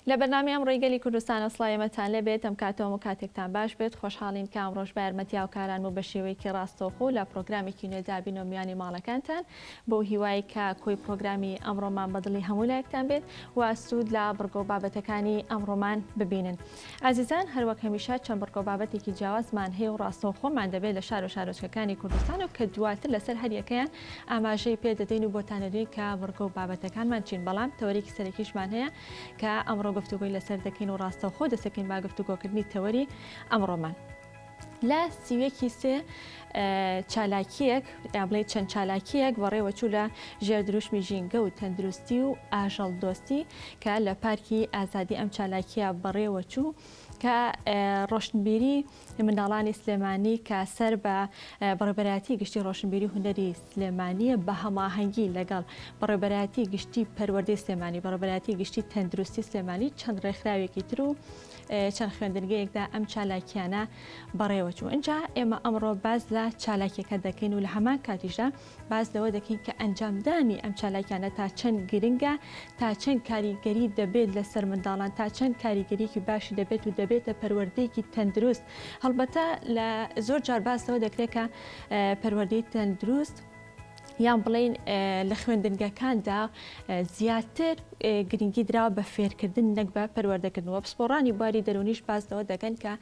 لە بەرنامەی ئەمڕۆی گەلی کوردستانەوە سڵاوی ئێمەتان لێ بێت، ئەم کاتەوە و کاتێکتان باش بێت، خۆشحاڵین کە ئەمڕۆش بە یارمەتی هاوکارانم و بە شێوەیەکی ڕاستەوخۆ لە پڕۆگرامێکی نوێدا بینەوە میوانی ماڵەکانتان، بەو هیوای کە کۆی پڕۆگرامی ئەمڕۆمان بە دڵی هەموو لایەکتان بێت و سوود لە بڕگە و بابەتەکانی ئەمڕۆمان ببینن. ئازیزان هەروەک هەمیشە چەند بڕگە و بابەتێکی جیاوازمان هەیە و ڕاستەوخۆمان دەبێت لە شار و شارۆچکەکانی کوردستان و کە دواتر لەسەر هەریەکەیان ئاماژەی پێ دەدەین و بۆتان دەدوێین کە بڕگە و بابەتەکانمان چین، بەڵام تەوەرێکی سەرەکیشمان هەیە کە ئەمڕۆ گفتوگۆی لەسەر دەکەین و ڕاستەوخۆ دەست دەکەین بە گفتوگۆکردنی تەوەری ئەمڕۆمان. لە 31 ی سێ چالاکییەک یا بڵێ چەند چالاکییەک بەڕێوەچوو لە ژێر دروشمی ژینگە و تەندروستی و ئاژەڵ دۆستی کە لە پارکی ئازادی ئەم چالاکییە بەڕێوەچوو کە ڕۆشنبیری منداڵانی سلێمانی کە سەر بە بەڕێوەبەرایەتی گشتی ڕۆشنبیری هونەری سلێمانییە بە هەماهەنگی لەگەڵ بەڕێوەبەرایەتی گشتی پەروەردەی سلێمانی، بەڕێوەبەرایەتی گشتی تەندروستی سلێمانی، چەند ڕێکخراوێکی تر و چەند خوێندنگەیەکدا ئەم چالاکییانە بەڕێوەچوو. ئینجا ئێمە ئەمڕۆ باس لە چالاکییەکە دەکەین و لە هەمان کاتیشدا باس لەوە دەکەین کە ئەنجامدانی ئەم چالاکیانە تا چەند گرنگە، تا چەند کاریگەری دەبێت لەسەر منداڵان، تا چەند کاریگەریەکی باشی دەبێت و دەبێتە پەروەردەیەکی تەندروست. هەڵبەتە لە زۆر جار باس لەوە دەکرێت کە پەروەردەی تەندروست یان بڵێین لە خوێندنگەکاندا زیاتر گرنگی دراوە بە فێرکردن نەک بە پەروەردەکردن و پسپۆڕانی بواری دەروونیش باس لەوە دەکەن کە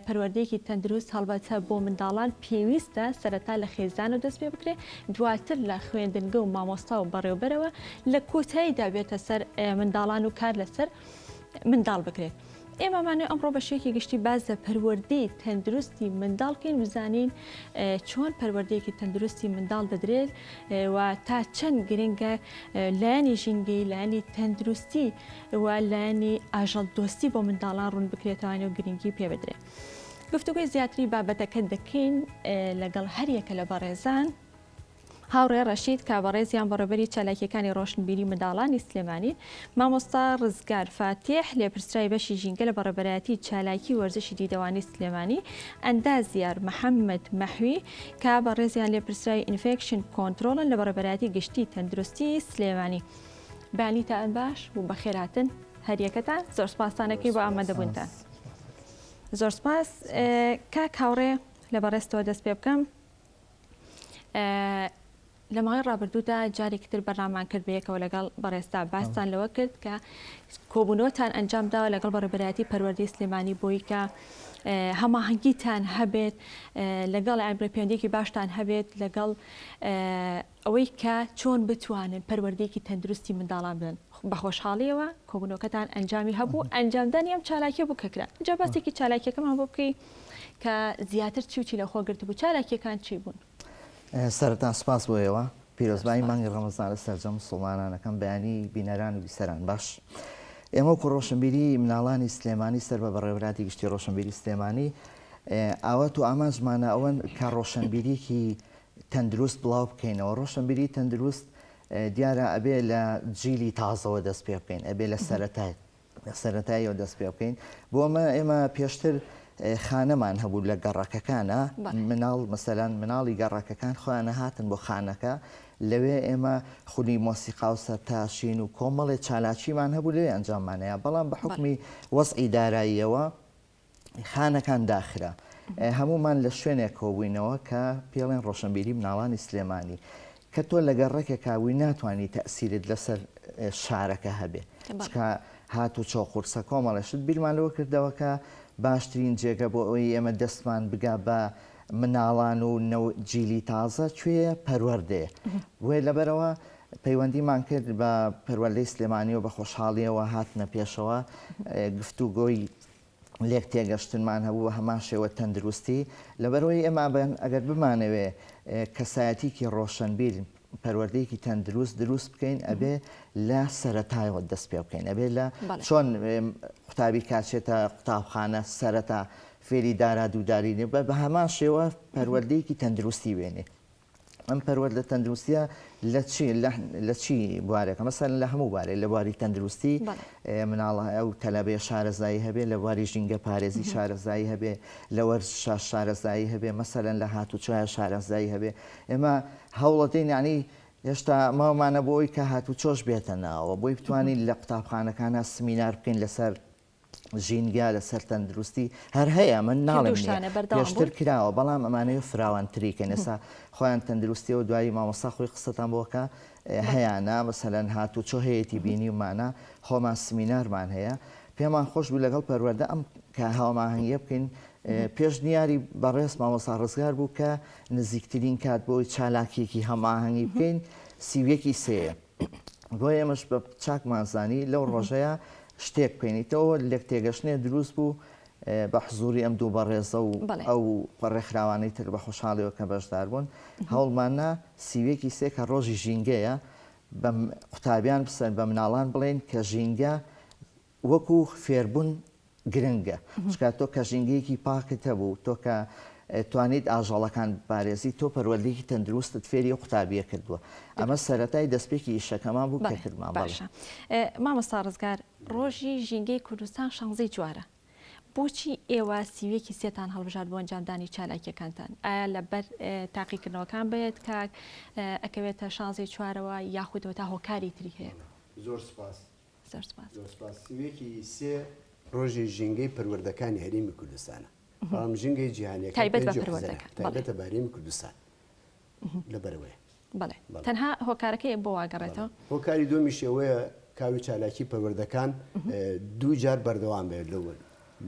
پەروەردەیەکی تەندروست هەڵبەتە بۆ منداڵان پێویستە سەرەتا لە خێزانەوە دەست پێ بکرێت دواتر لە خوێندنگە و مامۆستا و بەڕێوبەرەوە لە کۆتاییدا بێتە سەر منداڵان و کار لەسەر منداڵ بکرێت. ئێمە مانەوێ ئەمڕۆ بە شێوەیەکی گشتی باس لە پەروەردەی تەندروستی منداڵ بکەین بزانین چۆن پەروەردەیەکی تەندروستی منداڵ دەدرێت و تا چەند گرنگە لایەنی ژینگەی لایەنی تەندروستی و لایەنی ئاژەڵ دۆستی بۆ منداڵان ڕوون بکرێتەوە و گرنگی پێ بدرێت. گفتوگۆی زیاتری بابەتەکە دەکەین لەگەڵ هەریەکە لە بەڕێزان. هاوڕێ ڕەشید کە بەڕێزیان بەڕێوبەری چالاکییەکانی ڕۆشنبیری منداڵانی سلێمانین، مامۆستا ڕزگار فاتیح لێپرسراوی بەشی ژینگە لە بەڕێوبەرایەتی چالاکی وەرزشی دیدەوانی سلێمانی، ئەندازیار محەممەد مەحوی کە بەڕێزیان لێپرسراوی infection control ن لە بەڕێوبەرایەتی گشتی تەندروستی سلێمانی. بەیانیتان باش و بەخێرهاتن هەریەکەتان، زۆر سوپاستان ئەکەین بۆ ئامادەبوونتان. زۆر سوپاس کاک هاوڕێ لە بەڕێزتەوە دەست پێ بکەم. لە ماوەی ڕابردوودا جارێکی تر بەرنامان کرد بەیەکەوە لەگەڵ بەڕێزتا باستان لەوە کرد کە کۆبوونەوەتان ئەنجام داوە لەگەڵ بەڕێبەرایەتی پەروەردەی سلێمانی بۆی کە هەماهەنگیتان هەبێت لەگەڵ پەیوەندیەکی باشتان هەبێت لەگەڵ ئەوەی کە چۆن بتوانن پەروەردەیەکی تەندروستی منداڵان بدەن بە خۆشحاڵیەوە کۆبوونەوەکەتان ئەنجامی هەبوو ئەنجامدانی ئەم چالاکیە بوو کە کرا جا باسێکی چالاکیەکەمان بۆ بکەی کە زیاتر چی و چی لەخۆ گرتبوو چالاکیەکان چی بوون؟ سەرەتا سوپاس بۆ ئێوە، پیرۆزبایی مانگی ڕەمەزان لە سەرجەم موسڵمانان ئەکەم، بەیانی بینەران و بیسەران باش. ئێمە وەکو ڕۆشنبیری مناڵانی سلێمانی سەر بە بەڕێوەبەراتی گشتی ڕۆشنبیری سلێمانی ئاوات و ئامانجمانە ئەوەن کە ڕۆشنبیریەکی تەندروست بڵاو بکەینەوە، ڕۆشنبیری تەندروست دیارە ئەبێ لە جیلی تازەوە دەست پێ بکەین، ئەبێ لە سەرەتای لە سەرەتاییەوە دەست پێ بکەین بۆ ئەمە ئێمە پێشتر خانەمان هەبوو لە گەڕەکەکانە مناڵ مەسەلەن مناڵی گەڕەکەکان خۆیانە هاتن بۆ خانەکە لەوێ ئێمە خولی مۆسیقا و سەرتاشین و کۆمەڵێ چالاکیمان هەبوو لەوێ ئەنجاممانەیە بەڵام بە حکمی وەزعی داراییەوە خانەکان داخرا. هەموومان لە شوێنێک کۆبووینەوە کە پێڵێن ڕۆشنبیری مناڵانی سلێمانی. کە تۆ لە گەڕەکێکا بووی ناتوانی تەئسیرت لەسەر شارەکە هەبێ. چونکە هاتوچۆ قورسە کۆمەڵێ شت. بیرمان لەوە کردەوە کە باشترین جێگە بۆ ئەوەی ئێمە دەستمان بگا بە مناڵان و جیلی تازە کوێیە؟ پەروەردەیە. بۆیە لەبەرئەوە پەیوەندیمان کرد بە پەروەردەی سلێمانی و بە خۆشحاڵییەوە هاتنە پێشەوە گفتوگۆی لێک تێگەشتنمان هەبوو بە هەمان شێوە تەندروستی لەبەرئەوەی ئێمە ئەگەر بمانەوێ کەسایەتیکی ڕۆشنبیر پەروەردەیەکی تەندروست دروست بکەین ئەبێ لە سەرەتایەوە دەست پێ بکەین ئەبێ لە چۆن قوتابی کاچێتە قوتابخانە سەرەتا فێری دارا دووداری بە هەمان شێوە پەروەردەیەکی تەندروستی وێنێ ئەم پەروەردە تەندروستیە لە چی لە چی بوارێکە مەسەلەن لە هەموو بارێک لە بواری تەندروستی مناڵ ئەو تەلەبەیە شارەزایی هەبێ لە بواری ژینگە پارێزی شارەزایی هەبێ لە وەرزشا شارەزایی هەبێ مەسەلەن لە هاتوچۆیا شارەزایی هەبێ ئێمە هەوڵەدەین یانی. هێشتا ماومانە بۆ ئەوەی کە هاتوچۆش بێتە ناوە، بۆی بتوانین لە قوتابخانەکانا سمینار بکەین لەسەر ژینگە، لەسەر تەندروستی، هەر هەیە من ناڵێم نییە، کردووشتانە بەردەوام پێشتر بوون. کراوە، بەڵام ئەمانەوێ فراوانتری کەین، ئێستا خۆیان تەندروستیەوە دوایی مامۆستا خۆی قسەتان بۆ کە هەیانە، مەسەلەن هاتوچۆ هەیەتی بینیومانە، خۆمان سمینارمان هەیە، پێمان خۆش بوو لەگەڵ پەروەردە ئەم کە هاواماهەنگیە بکەین، پێشنیاری بەڕێز مامۆستا ڕزگار بوو کە نزیکترین کات بۆی چالاکیەکی هەماهەنگی بکەین 31 ی سێیە. بۆیە ئێمەش بە چاکمان زانی لەو ڕۆژەیە شتێک بکەینیتەوە لێک تێگەشتنێ دروست بوو بە حزوری ئەم دوو بەڕێزە و ئەو ڕێکخراوانەی تر بە خۆشحاڵیەوە کە بەشدار بوون هەوڵمان 31 ی سێ کە ڕۆژی ژینگەیە بە قوتابیان بسەن بە مناڵان بڵێن کە ژینگە وەکو فێربوون گرنگە چونکە تۆ کە ژینگەیەکی پاکت هەبوو تۆ کە توانیت ئاژەڵەکان بپارێزی تۆ پەروەردەیەکی تەندروستت فێری ئەو قوتابیە کردووە ئەمە سەرەتای دەستپێکی ئیشەکەمان بوو کە کردمان بەڵێ. باشە مامۆستا ڕزگار ڕۆژی ژینگەی کوردستان شانزەی چوارە بۆچی ئێوە 31 ی سێتان هەڵبژارد بۆ ئەنجامدانی چالاکیەکانتان ئایا لەبەر تاقیکردنەوەکان بێت کە ئەکەوێتە شانزەی چوارەوە یاخود تا هۆکاری تری هەیە؟ زۆر سوپاس زۆر سوپاس. زۆر سوپاس. 31 ی سێ ڕۆژی ژینگەی پەروەردەکانی هەرێمی کوردستانە. بەڵام ژینگەی جیهانیەکە تایبەت بە پێنجی حوزەیرانە. پەروەردەکان. بەڵێ. تایبەتە بە هەرێمی کوردستان. لەبەرئەوەیە. بەڵێ. بەڵێ. تەنها هۆکارەکەی بۆ واگەڕێتەوە؟ بەڵێ. هۆکاری دووەمیش ئەوەیە کار و چالاکی پەروەردەکان دوو جار بەردەوام بێت لەو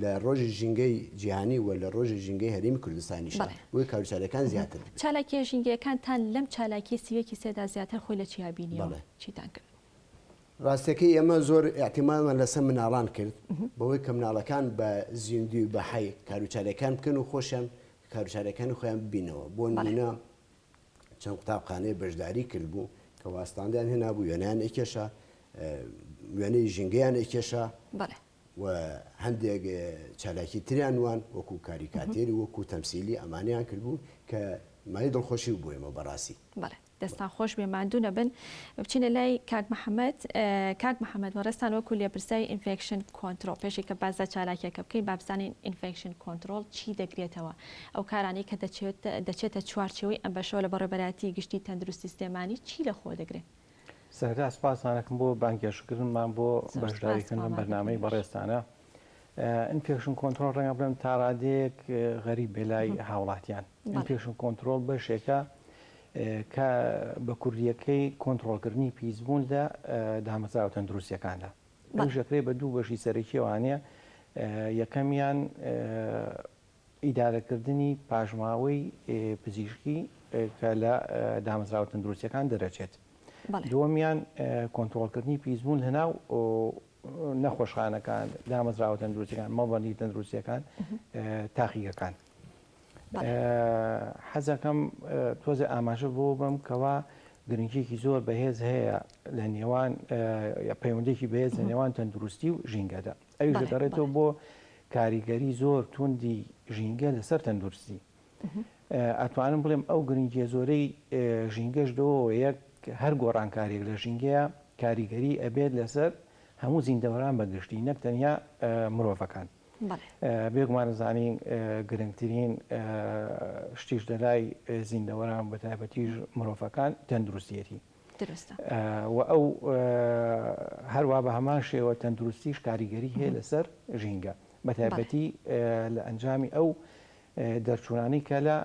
لە ڕۆژی ژینگەی جیهانی و لە ڕۆژی ژینگەی هەرێمی کوردستانیشدا بەڵێ. بۆیە کار و چالاکیەکان زیاتر بێت. چالاکیە ژینگەیەکانتان لەم چالاکیە 31 ی سێدا زیاتر خۆی لە چیا بینیەوە؟ بەڵێ. چیتان کرد؟ ڕاستەکەی ئێمە زۆر ئیعتیمادمان لەسەر مناڵان کرد بەوەی کە مناڵەکان بە زیندوی و بە حەی کاروچارەکان بکەن و خۆشیان کاروچارەکانی خۆیان ببینەوە بۆ نمونە چەند قوتابخانەیە بەشداری کردبوو کە واستاندیان هێنابوو وێنەیان ئەکێشا وێنەی ژینگەیان ئەکێشا و هەندێک چالاکی تریان وان وەکو کاریکاتێری وەکو تەمسیلی ئەمانیان کردبوو کە مای دڵخۆشی بوو ئێمە بەڕاستی. بەڵێ دەستان خۆش بێ ماندوو نەبن. بچینە لای کاک محەمەد. کاک محەمەد بەڕێزتان وەکو لێپرسراوی infection control پێشی کە باس لە چالاکیەکە بکەین با بزانین infection control چی دەگرێتەوە ئەو کارانەی کە دەچێت دەچێتە چوارچێوەی ئەم بەشەوە لە بەڕێوەبەرایەتی گشتی تەندروستی سلێمانی چی لە خۆ دەگرێ؟ سەرەتا سپاستان ئەکەم بۆ بانگهێشتکردنمان بۆ بەشداریکردن لەم بەرنامەی بەڕێزتانە. infection control ڕەنگە بڵێم تا ڕادەیەک غەریب بێ لای هاوڵاتیان. infection control بەشێکە کە بە کوردیەکەی کۆنترۆڵکردنی پیسبوون لە دامەزراوە تەندروستیەکاندا. ئەویش دەکرێت بە دوو بەشی سەرەکیەوانەیە یەکەمیان ئیدارەکردنی پاشماوەی پزیشکی کە لە دامەزراوە تەندروستیەکان دەرەچێت. دووەمیان کۆنترۆڵکردنی پیسبوون لەناو نەخۆشخانەکان، دامەزراوە تەندروستیەکان، مەڵبەندی تەندروستیەکان، تاقیگەکان. حەزەکەم تۆزێ ئاماژە بۆ بەم کەوا گرنگیەکی زۆر بەهێز هەیە لە نێوان پەیوەندێکی بەهێز لە نێوان تەندروستی و ژینگەدا. ئەویش دەگەڕێتەوە بۆ کاریگەری زۆر توندی ژینگە لەسەر تەندروستی. ئەتوانم بڵێم ئەو گرنگیە زۆرەی ژینگەش لەوەوەیە هەر گۆڕانکاریەک لە ژینگەیە کاریگەری ئەبێت لەسەر هەموو زیندەوەران بە گشتی نەک تەنیا مرۆڤەکان. بێگومان ئەزانین گرنگترین شتیش لەلای زیندەوەران بە تایبەتیش مرۆڤەکان تەندروستیەتی. و ئەو هەروا بە هەمان شێوە تەندروستیش کاریگەری هەیە لەسەر ژینگە بە تایبەتی لە ئەنجامی ئەو دەرچوونانەی کە لە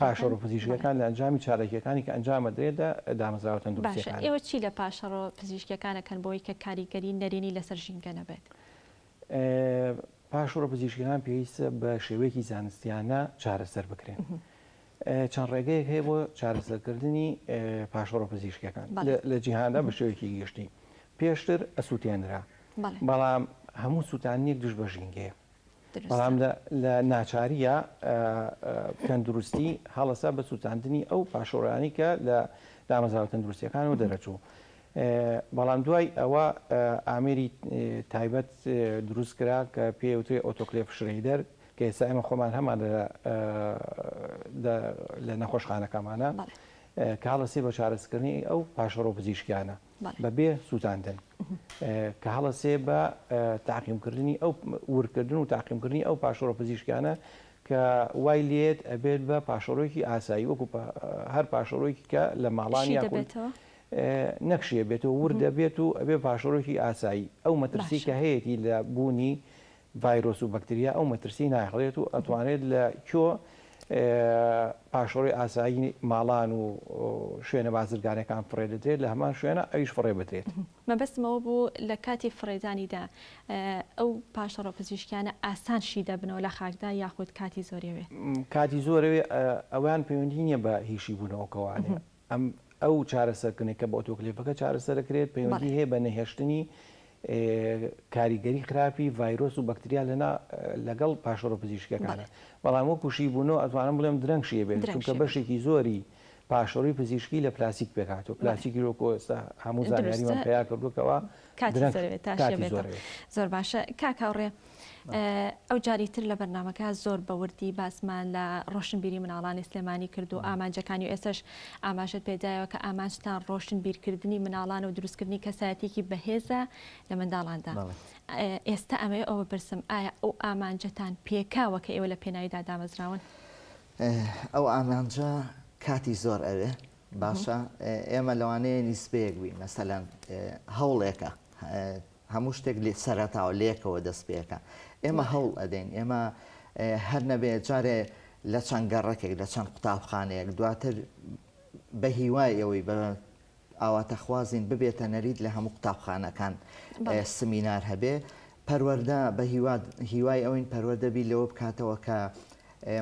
پاشەڕۆ پزیشکیەکان لە ئەنجامی چالاکیەکانی کە ئەنجام ئەدرێت لە دامەزراوە تەندروستیەکان. باشە ئێوە چی لە پاشەڕۆ پزیشکیەکان ئەکەن بۆی کە کاریگەری نەرێنی لەسەر ژینگە نەبێت؟ پاشەڕۆ پزیشکیەکان پێویستە بە شێوەیەکی زانستیانە چارەسەر بکرێن. چەند ڕێگەیەک هەیە بۆ چارەسەرکردنی پاشەڕۆ پزیشکیەکان لە جیهاندا بە شێوەیەکی گشتی. پێشتر ئەسووتێنرا، بەڵام هەموو سووتاندنێک دژ بە ژینگەیە. بەڵام لە ناچارییە تەندروستی هەڵەسا بە سووتاندنی ئەو پاشەڕۆیانەی کە لە دامەزراوە تەندروستیەکانەوە دەرەچوو. بەڵام دوای ئەوە ئامێری تایبەت دروست کرا کە پێی وترێ autoclave shredder کە ئێستا ئێمە خۆمان هەمان لە نەخۆشخانەکەمانە کە هەڵەسێ بە چارەسکردنی ئەو پاشەڕۆ پزیشکیانە. بەبێ سووتاندن کە هەڵەسێ بە تاقیمکردنی ئەو ورکردن و تاقیمکردنی ئەو پاشەڕۆ پزیشکیانە کە وای لێت ئەبێت بە پاشەڕۆیەکی ئاسایی وەکو هەر پاشەڕۆیەکی کە لە ماڵان شی یاخود دەبێتەوە؟ نەک شی ئەبێتەوە ورد دەبێت و ئەبێ پاشەڕۆیەکی ئاسایی ئەو مەترسی کە هەیەتی لە بوونی ڤایرۆس و بەکتریا ئەو مەترسی نایەڵێت و ئەتوانێت لە کۆ پاشەڕۆی ئاسایی ماڵان و شوێنە بازرگانەکان فڕێ دەدرێت لە هەمان شوێنە ئەویش فڕێ بدرێت. مەبەستم ئەوە بوو لە کاتی فڕێدانیدا ئەو پاشەڕۆ پزیشکیانە ئاسان شی دەبنەوە لە خاکدا یاخود کاتی زۆری ئەوێ؟ کاتی زۆر ئەوێ ئەوەیان پەیوەندی نییە بە هیشی بوونەوە کەوانێ ئەم ئەو چارەسەرکردنەی کە بە ئۆتۆکلێفەکە چارەسەرەکرێت پەیوەندی هەیە بە نەهێشتنی کاریگەری خراپی ڤایرۆس و بەکتریا لەنا لەگەڵ پاشەڕۆ پزیشکیەکانە بەڵام وەکو شیبوونەوە ئەتوانم بڵێم درەنگ شی ئەبێت چونکە بەشێکی زۆری پاشەڕۆی پزیشکی لە پلاستیک پێکهاتووە پلاستیکی وەکو ئێستا هەموو زانیاریمان پەیا کردووە کەوا کاتی زۆرەوێت تا شێ بێتەوە. زۆر باشە کاک هاوڕێ ئەو جاری تر لە بەرنامەکە زۆر بە وردی باسمان لە ڕۆشنبیری مناڵانی سلێمانی کرد و ئامانجەکانی و ئێستاش ئاماژەت پێدایەوە کە ئامانجتان ڕۆشنبیرکردنی مناڵان و دروستکردنی کەسایەتیەکی بەهێزە لە منداڵاندا ئێستا ئەمەوێ ئەوە بپرسم ئایا ئەو ئامانجەتان پێکاوە کە ئێوە لە پێناویدا دامەزراون؟ ئەو ئامانجە کاتی زۆر ئەوێ باشە ئێمە لەوانەیە نیسبەیەک بین مەسەلەن هەوڵێکە هەموو شتێک لێ سەرەتاوە لێکەوە دەست پێکە ئێمە هەوڵ ئەدەین ئێمە هەر نەبێ جارێ لە چەند گەڕەکێک لە چەند قوتابخانەیەک دواتر بە هیوای ئەوەی بە ئاواتەخوازین ببێتە نەریت لە هەموو قوتابخانەکان سمینار هەبێ پەروەردە بە هیوای ئەوین پەروەردە بیر لەوە بکاتەوە کە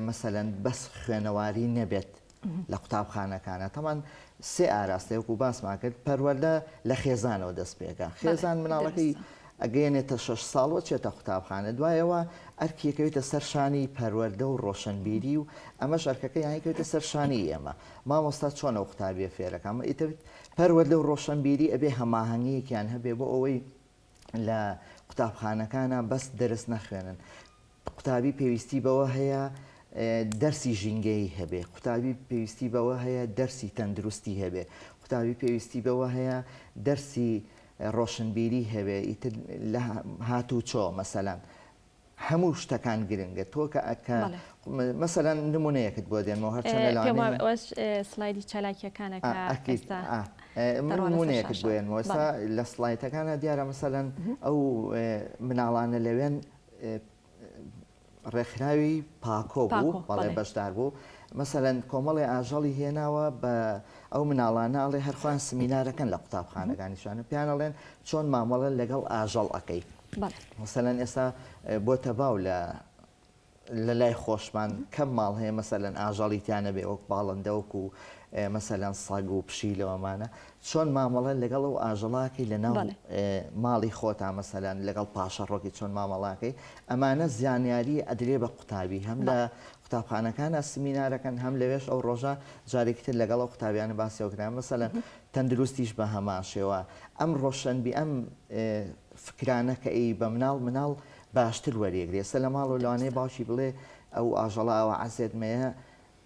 مەسەلەن بەس خوێنەواری نەبێت لە قوتابخانەکانە تەمان سێ ئاراستە وەکو باسمان کرد پەروەردە لە خێزانەوە دەست پێکە خێزان مناڵەکەی ئەگەیەنێتە شەش ساڵ و چێتە قوتابخانە دوایەوە ئەرکیەکەوێتە سەر شانی پەروەردە و ڕۆشنبیری و ئەمەش ئەرکەکە یانی کەوێتە سەر شانی ئێمە مامۆستا چۆن ئەو قوتابیە فێرەکە ئەمە ئیتر پەروەردە و ڕۆشنبیری ئەبێ هەماهەنگیەکیان هەبێ بۆ ئەوەی لە قوتابخانەکانە بەس دەرس نەخوێنن قوتابی پێویستی بەوە هەیە دەرسی ژینگەیی هەبێ، قوتابی پێویستی بەوە هەیە دەرسی تەندروستی هەبێ، قوتابی پێویستی بەوە هەیە دەرسی ڕۆشنبیری هەبێ، ئیتر لە هاتوچۆ مەسەلەن هەموو شتەکان گرنگە تۆ کە کە مەسەلەن نمونەیەکت بۆ دێنمەوە هەرچەندە پێم وایە ئەوەش سلایدی چالاکیەکانە کە ئێستا من نمونەیەکت بۆ دێنمەوە ئێستا لە سلایدەکانە دیارە مەسەلەن ئەو مناڵانە لەوێن ڕێکخراوی پاکۆ بوو بەڵێ بەشدار بوو مەسەلەن کۆمەڵی ئاژەڵی هێناوە بە ئەو مناڵانە ئەڵێ هەرخوان سمینارەکەن لە قوتابخانەکانیشانە پیان ئەڵێن چۆن مامەڵە لەگەڵ ئاژەڵ ئەەکەی مەسەلەن ئێستا بۆتە باو لە لە لای خۆشمان کەم ماڵ هەیە مەسەلەن ئاژەڵی تیا نەبێ وەک باڵندە وەکو مەسەلەن سەگ و پشیلەوەمانە چۆن مامەڵە لەگەڵ ئەو ئاژەڵاکەی لە ناو ماڵی خۆتا مەسەلەن لەگەڵ پاشەڕۆکی چۆن مامەڵاکەی ئەمانە زانیاری ئەدرێ بە قوتابی هەم لە قوتابخانەکانە سمینارەکەن هەم لەوێش ئەو ڕۆژە جارێکی تر لەگەڵ ئەو قوتابیانە باسیەوە کرا مەسەلەن تەندروستیش بە هەمان شێوە ئەم ڕۆشنبی ئەم فکرانە کە ئەی بە مناڵ مناڵ باشتر وەریەگرێ ئێستا لە ماڵەوە لەوانەیە باوکی بڵێ ئەو ئاژەڵە ئاوا عەزێت مەیە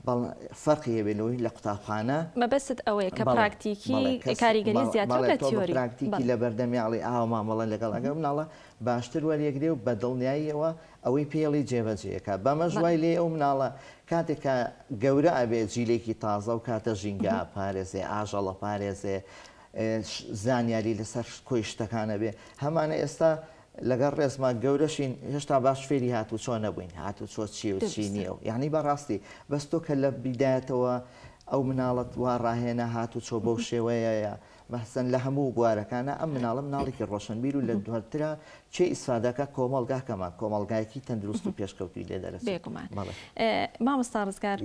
بەڵ فەرقی هەبێ لەوەی لە قوتابخانە مەبەستت ئەوەیە کە بەڵێ پراکتیکی بەڵێ کەس کاریگەری بەڵێ زیاترە بەڵێ لە تۆ بە تیۆری پراکتیکی بەڵێ لە بەردەمی ئەڵێی ئاوا مامەڵە لەگەڵ ئەگەر مناڵە باشتر وەریەگرێ و بە دڵنیاییەوە ئەوەی پێی ئەڵێی جێبەجێ ئەکا بەمەش بەڵێ وای لێ ئەو مناڵە کاتێک کە گەورە ئەبێ جیلێکی تازە و کاتە ژینگە ئەپارێزێ ئاژەڵە پارێزێ زانیاری لەسەر کۆی شتەکان ئەبێ هەمانە ئێستا لەگەڵ ڕێزما گەورەشین هێشتا باش فێری هاتوچۆ نەبووین هاتوچۆ چیە و چی نییە و یانی بەڕاستی بەس تۆ کە لە بیدایەتەوە ئەو مناڵت وا ڕاهێنا هاتوچۆ بەو شێوەیەیە مەسەن لە هەموو بوارەکانە ئەم مناڵە مناڵێکی ڕۆشنبیر و لە دواترا چێ ئیسفادەکە کۆمەڵگاکەمان کۆمەڵگایەکی تەندروست و پێشکەوتوی لێ دەرەچێت. بێگومان مامۆستا ڕزگار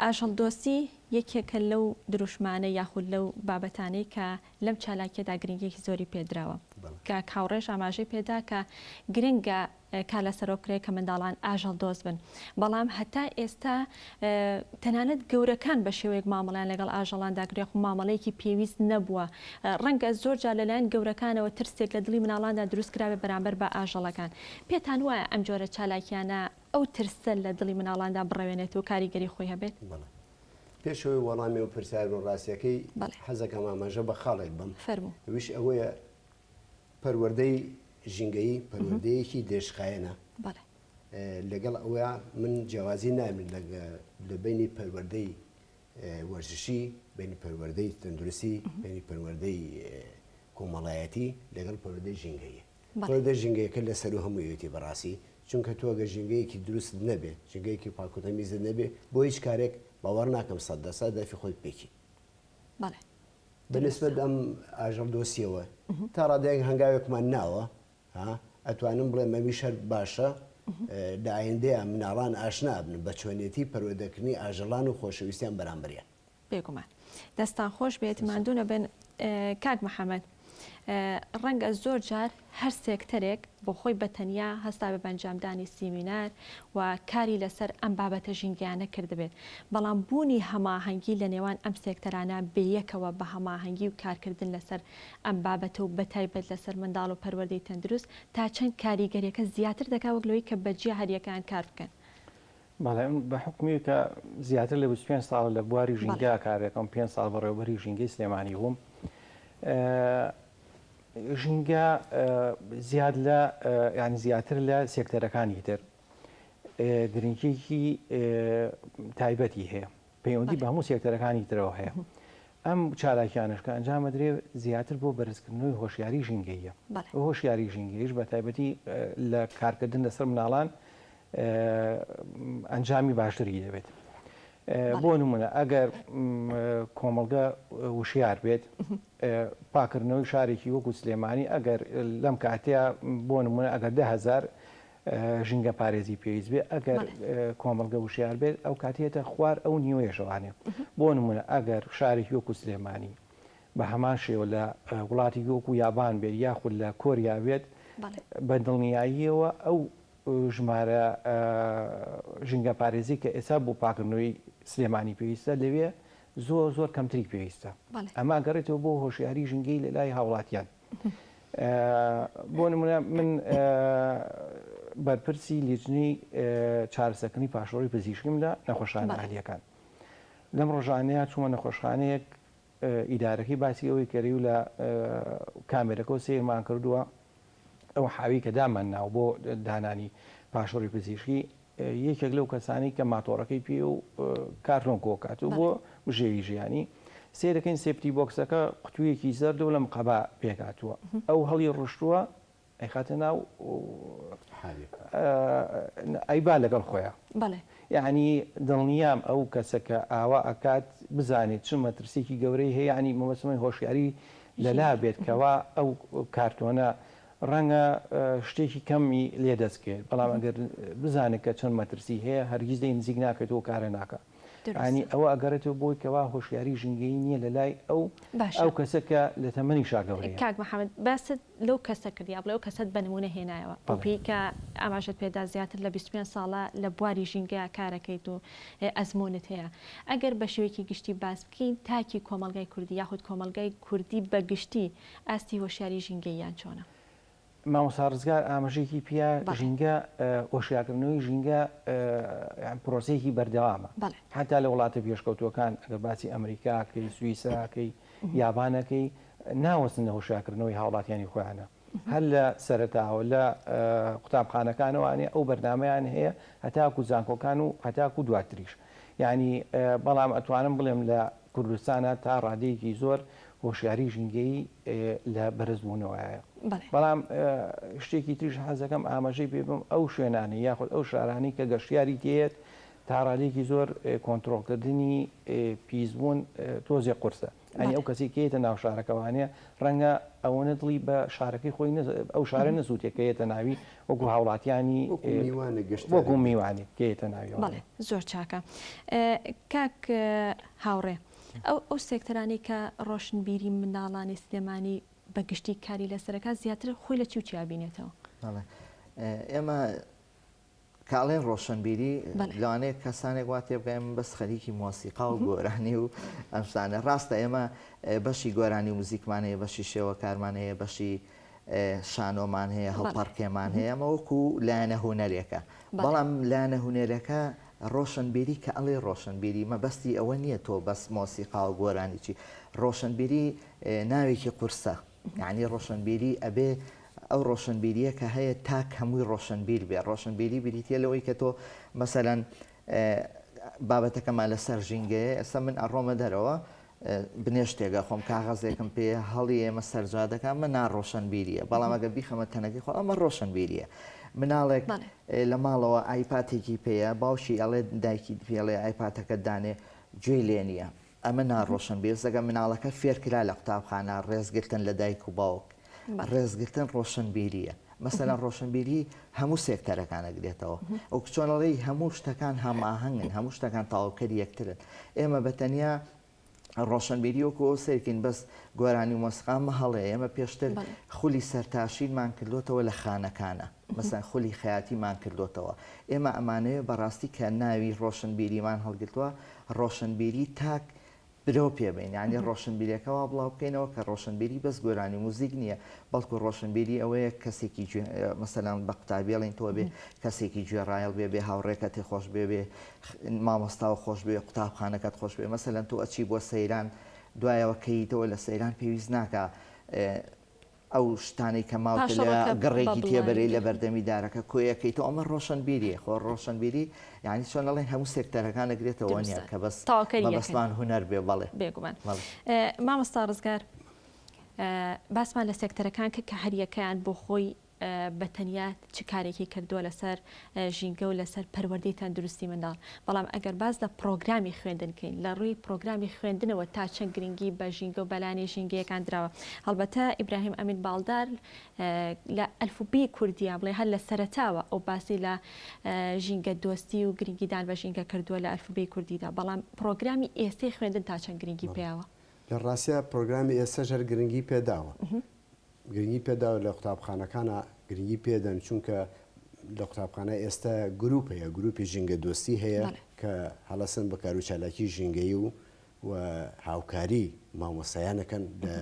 ئاژەڵدۆستی یەکێکە لەو دروشمانەی یاخود لەو بابەتانەی کە لەم چالاکیەدا گرنگیەکی زۆری پێدراوە. کاک هاوڕێش ئاماژەی پێدا کە گرنگە کار لەسەرەوە بکرێت کە منداڵان ئاژەڵدۆست بن، بەڵام هەتا ئێستا تەنانەت گەورەکان بە شێوەیەک مامەڵەیان لەگەڵ ئاژەڵاندا کردوە یاخود مامەڵەیەکی پێویست نەبووە، ڕەنگە زۆر جار لەلایەن گەورەکانەوە ترسێک لە دڵی منداڵاندا دروست کرابێت بەرامبەر بە ئاژەڵەکان. پێتان وایە ئەم جۆرە چالاکیانە ئەو ترسە لە دڵی مناڵاندا بڕەوێنێت و کاریگەری خۆی هەبێت؟ بەڵێ. پێش ئەوەی وەڵامی ئەو پرسیارە بەم ڕاستیەکەی حەزەکەم ئاماژە بە خاڵێک بەم. فەرموو. ئەویش ئەوەیە پەروەردەی ژینگەیی پەروەردەیەکی درێژخایەنە. بەڵێ. لەگەڵ ئەوە من جیاوازی نامن لە بینی پەروەردەی وەرزشی، بینی پەروەردەی تەندروستی، بینی پەروەردەی کۆمەڵایەتی لەگەڵ پەروەردەی ژینگەیی. پەروەردەی ژینگەیەکە لە سەروو هەموویەتی بەڕاستی، چونکە تۆ گەر ژینگەیەکی دروستت نەبێ، ژینگەیەکی پاک و تەمیزت نەبێ، بۆ هیچ کارێک باوەڕ ناکەم 100% دەرفی خۆت بپێکی. بەڵێ. بە نسبەت ئەم ئاژەڵ دۆستیەوە تا ڕادەیەک هەنگاوێکمان ناوە، ها ئەتوانم بڵێم ئەویش هەر باشە، لە ئایندەیا مناڵان ئاشنا ئەبن بە چۆنێتی پەروەردەکردنی ئاژەڵان و خۆشەویستیان بەرامبەریان. بێگومان. دەستان خۆش بێت ماندوو نەبن. کاک محەمەد ڕەنگە زۆر جار هەر سێکتەرێک بۆ خۆی بە تەنیا هەستابێ بە ئەنجامدانی سیمینار و کاری لەسەر ئەم بابەتە ژینگەیانە کردبێت، بەڵام بوونی هەماهەنگی لە نێوان ئەم سێکتەرانە بەیەکەوە بە هەماهەنگی و کارکردن لەسەر ئەم بابەتە و بەتایبەت لەسەر منداڵ و پەروەردەی تەندروست تا چەند کاریگەریەکە زیاتر دەکات وەک لەوەی کە بە جیا هەریەکەیان کار بکەن؟ بەڵێ من بە حوکمی کە زیاتر لە 25 ساڵە لە بواری ژینگە کار دەکەم، پێنج ساڵ بەڕێوەبەری ژینگەی سلێمانی بووم. ژینگە زیاد لە یانی زیاتر لە سێکتەرەکانی تر گرنگیەکی تایبەتی هەیە، پەیوەندی بە هەموو سێکتەرەکانی ترەوە هەیە. ئەم چالاکیانەش کە ئەنجام ئەدرێ زیاتر بۆ بەرزکردنەوەی هۆشیاری ژینگەییە. هۆشیاری ژینگەیش بە تایبەتی لە کارکردن لەسەر مناڵان ئەنجامی باشتری دەبێت. بۆ نمونە ئەگەر کۆمەڵگە وشیار بێت پاکردنەوەی شارێکی وەکو سلێمانی ئەگەر لەم کاتەیە بۆ نمونە ئەگەر 10هزار ژینگە پارێزی پێویست بێ ئەگەر کۆمەڵگە وشیار بێت ئەو کاتێتە خوار ئەو نیوەیەشەوانێ بۆ نمونە ئەگەر شارێکی وەکو سلێمانی بە هەمان شێوە لە وڵاتێکی وەکو یابان بێت یاخود لە کۆریا بێت بە دڵنیاییەوە ئەو ژمارە ژینگە پارێزی کە ئێستا بۆ پاکردنەوەی سلێمانی پێویستە لەوێ زۆر زۆر کەمتری پێویستە ئەمە گەڕێتەوە بۆ هۆشیاری ژینگەی لە لای هاوڵاتیان بۆ نمونە من بەرپرسی لیژنەی چارەسەکردنی پاشەڕۆی پزیشکیم لە نەخۆشخانە ئەهلیەکان لەم ڕۆژانەیە چوومە نەخۆشخانەیەک ئیدارەکەی باسی ئەوەی کەری و لە کامێرەکەەوە سەیرمان کردووە ئەو حاوی کە دامان ناو بۆ دانانی پاشەڕۆی پزیشکی یەکێک لەو کەسانەی کە ماتۆڕەکەی پێ و کارتۆن کۆکات و بۆ بژێوی ژیانی سەیرەکەین safety box ەکە قوتوویەکی زەرد و لە مقەبا پێکهاتووە ئەو هەڵی ڕشتووە ئەیخاتە ناو ئەیبا لەگەڵ خۆیان بەڵێ یعنی دڵنیام ئەو کەسە کە ئاوا ئەکات بزانێت چ مەترسیکی گەورەی هەیە یعنی مەبەستمەی هۆشیاری لەلا بێت کەوا ئەو کارتۆنە ڕەنگە شتێکی کەمی لێ دەست بکەوێت، بەڵام ئەگەر بزانێت کە چەند مەترسی هەیە هەرگیز لێی نزیک ناکەێتەوە و کارە ناکا. یانی ئەوە ئەگەڕێتەوە بۆی کەوا هۆشیاری ژینگەیی نییە لە لای ئەو ئەو کەسە کە لە تەمەنیشا گەورەیە. کاک محەمەد باست لەو کەسە کرد یا بڵێ ئەو کەسەت بە نموونە هێنایەوە بەو پێی کە ئاماژەت پێدا زیاتر لە 25 ساڵە لە بواری ژینگەیا کارەکەیت و ئەزموونت هەیە ئەگەر بە شێوەیەکی گشتی باس بکەین تاکی کۆمەڵگای کوردی یاخود کۆمەڵگای کوردی بە گشتی ئاستی هۆشیاری ژینگەییان چۆنە؟ مامۆستا ڕزگار ئاماژەیەکی پیا ژینگە هۆشیارکردنەوەی ژینگە پرۆسەیەکی بەردەوامە حتا لە وڵاتە پێشکەوتووەکان ئەگەر باسی ئەمریکاکەی سوئیسراکەی یابانەکەی ناوەستن لە هۆشیارکردنەوەی هاوڵاتیانی خۆیانە هەر لە سەرەتاوە لە قوتابخانەکانەوانێ ئەو بەرنمەیان هەیە هەتاکو زانکۆکان و هەتاکو دواتریش یعنی بەڵام ئەتوانم بڵێم لە کوردستانە تا ڕادەیەکی زۆر هۆشیاری ژینگەیی لە بەرزبوونەوەیە. بەڵام شتێکی تریش حەزەکەم ئاماژەی پێ بم ئەو شوێنانەی یاخود ئەو شارانەی کە گەشتیاری تێیەت تا ڕادەیەکی زۆر کۆنترۆڵکردنی پیسبوون تۆزێ قورسە. ئەنی ئەو کەسی کە یەتە ناو شارەکەوانە ڕەنگە ئەوەنە دڵی بە شارەکەی خۆی ئەو شارە نەسووتێ کە یەتە ناوی وەکو هاوڵاتیانی وەکو میوانێک کە یەتە ناوی. بەڵێ زۆر چاکە کاک هاوڕێ. ئەو ئەو سێکتەرانەی کە ڕۆشنبیری منداڵانی سلێمانی بە گشتی کاری لەسەرەکات زیاتر خۆی لە چی و چی ئەبینێتەوە؟ بەڵێ ئێمە کە ئەڵێن ڕۆشنبیری لەوانەیە کەسانێک وا تێبگەن من بەس خەریکی مۆسیقا و گۆرانی و ئەم شتانە ڕاستە ئێمە بەشی گۆرانی و موزیکمان هەیە بەشی شێوەکارمان هەیە بەشی شانۆمان هەیە هەڵپەڕکێمان هەیە ئەمە وەکو لایەنە هونەرێکە بەڵام لایەنە هونەرەکە ڕۆشنبیری کە ئەڵێ ڕۆشنبیری مەبەستی ئەوە نییە تۆ بەس مۆسیقا و گۆرانی چی ڕۆشنبیری ناوێکی قورسە یعنی ڕۆشنبیری ئەبێ. ئەو ڕۆشنبیریە کە هەیە تاک هەمووی ڕۆشنبیر بێ ڕۆشنبیری بریتە لەوەی کە تۆ مەسەلەن بابەتەکەمان لەسەر ژینگەیە ئێستا من ئەڕۆمە دەرەوە بنێشتێک ئەخۆم کاغەزێکم پێ هەڵی ئێمە سەرجادەکە ئەمە ناڕۆشنبیریە بەڵام ئەگە بیخەمە تەنەکەی خۆ ئەمە ڕۆشنبیریە مناڵێک لە ماڵەوە ئایپاتێکی پێیە باوکی ئەڵێ دایکی پێڵێ ئایپاتەکە دانێ گوێی لێ نییە ئەمە ناڕۆشنبیر زەگە مناڵەکە فێرکرا لە قوتابخانە ڕێزگرتن لە دایک و باوک ڕێزگرتن ڕۆشنبیریە مەسەلەن ڕۆشنبیری هەموو سێکتەرەکان ئەگرێتەوە وەک چۆن ئەڵێی هەموو شتەکان هەماهەنگن هەموو شتەکان تەواوکەری یەکترن ئێمە بە تەنیا ڕۆشنبیری وەکو ئەو سەیرکەین بەس گۆرانی و مۆسیقا ئەمە هەڵەیە ئێمە پێشتر خولی سەرتاشینمان کردۆتەوە لە خانەکانە مەسەن خولی خەیاتیمان کردۆتەوە ئێمە ئەمانەوێ بەڕاستی کە ناوی ڕۆشنبیریمان هەڵگرتووە ڕۆشنبیری تاک برەو پێ بەین یانی ڕۆشنبیریەکە وا بڵاو بکەینەوە کە ڕۆشنبیری بەس گۆرانی و موزیک نییە بەڵکو ڕۆشنبیری ئەوەیە کەسێکی گوێ مەسەلەن بە قوتابی ئەڵێین تۆ بێ کەسێکی گوێڕایەڵ بێ بێ هاوڕێکەتی خۆش بێ بێ مامۆستا و خۆش بێ قوتابخانەکەت خۆش بێ مەسەلەن تۆ ئەچی بۆ سەیران دوایەوە کەیتەوە لە سەیران پێویست ناکا ئەو شتانەی کە ماوتە لە پاشەڕۆکە بە گڕێکی تێبەرەی بڵاوی لە بەردەمی دارەکە کۆیەکەیتەوە ئەمە ڕۆشنبیریە خۆ ڕۆشنبیری یانی چۆن ئەڵێن هەموو سێکتەرەکان ئەگرێتەوە نیە دروستە کە بەس تەواوکەری یەکن مەبەستمان هونەر بێ بەڵێ بێگومان بەڵێ. مامۆستا ڕزگار باسمان لە سێکتەرەکان کرد کە هەریەکەیان بۆ خۆی بە تەنیا چ کارێکی کردووە لەسەر ژینگە و لەسەر پەروەردەی تەندروستی منداڵ، بەڵام ئەگەر باس لە پڕۆگرامی خوێندن کەین لە ڕووی پڕۆگرامی خوێندنەوە تا چەند گرنگی بە ژینگە و بەلانی ژینگەیەکان دراوە؟ هەڵبەتە ئیبراهیم ئەمین باڵدار لە ئەلفوبێی کوردییا بڵێ هەر لە سەرەتاوە ئەو باسی لە ژینگە دۆستی و گرنگیدان بە ژینگە کردووە لە ئەلفوبێی کوردیدا، بەڵام پڕۆگرامی ئێستەی خوێندن تا چەند گرنگی پێیاوە؟ لە ڕاستیا پڕۆگرامی ئێستەش هەر گرنگی پێداوە. گرنگی پێداوە لە قوتابخانەکانا گرنگی پێدەن چونکە لە قوتابخانە ئێستا گروپ هەیە گروپی ژینگە دۆستی هەیە کە هەڵەسن بە کارو چالاکی ژینگەیی و و هاوکاری مامۆستایانەکەن لە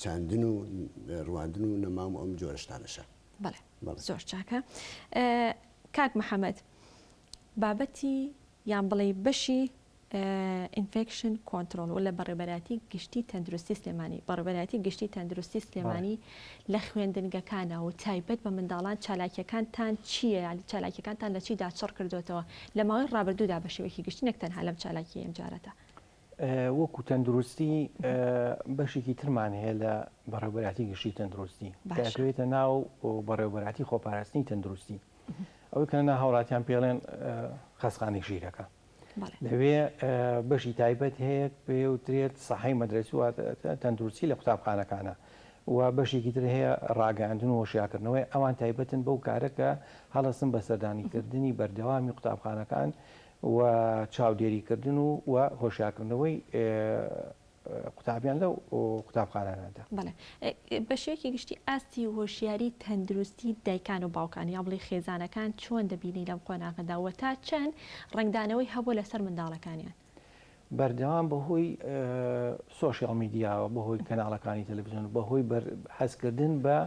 چاندن و ڕواندن و نەمام و ئەم جۆرە شتانەشە. بەڵێ زۆر چاکە کاک محەممەد بابەتی یان بڵێ بەشی Infection Control و لە بەڕێوەبەرایەتی گشتی تەندروستی سلێمانی بەڕێوەبەرایەتی گشتی تەندروستی سلێمانی لە خوێندنگەکانە و تایبەت بە منداڵان چالاکیەکانتان چییە یانی چالاکیەکانتان لە چیدا چڕ کردۆتەوە لە ماوەی ڕابردوودا بە شێوەیەکی گشتی نەک تەنها لەم چالاکیەی ئەم جارەدا؟ وەکو تەندروستی بەشێکی ترمان هەیە لە بەڕێوەبەرایەتی گشتی تەندروستی کە ئەکەوێتە ناو بەڕێوەبەرایەتی خۆپاراستنی تەندروستی ئەوەی کە نا هاوڵاتیان پێڵێن خەسخانەی ژیرەکە لەوێ بەشی تایبەت هەیە پێوترێت سەحەی مەدرەسی و تەندروستی لە قوتابخانەکانە و بەشێکی تر هەیە ڕاگەیاندن و هۆشیارکردنەوەی ئەوان تایبەتن بەو کارە کە هەڵەسن بە سەردانیکردنی بەردەوامی قوتابخانەکان و چاودێریکردن و و هۆشیارکردنەوەی قوتابیان لەو قوتابخانانەدا. بەڵێ بە شێوەیەکی گشتی ئاستی هۆشیاری تەندروستی دایکان و باوکان یا بڵێی خێزانەکان چۆن دەبینی لەم قۆناغەدا و تا چەند ڕەنگدانەوەی هەبووە لەسەر منداڵەکانیان؟ بەردەوام بەهۆی سۆشیال میدیاوە، بەهۆی کەناڵەکانی تەلەفزیۆن، بەهۆی هەستکردن بە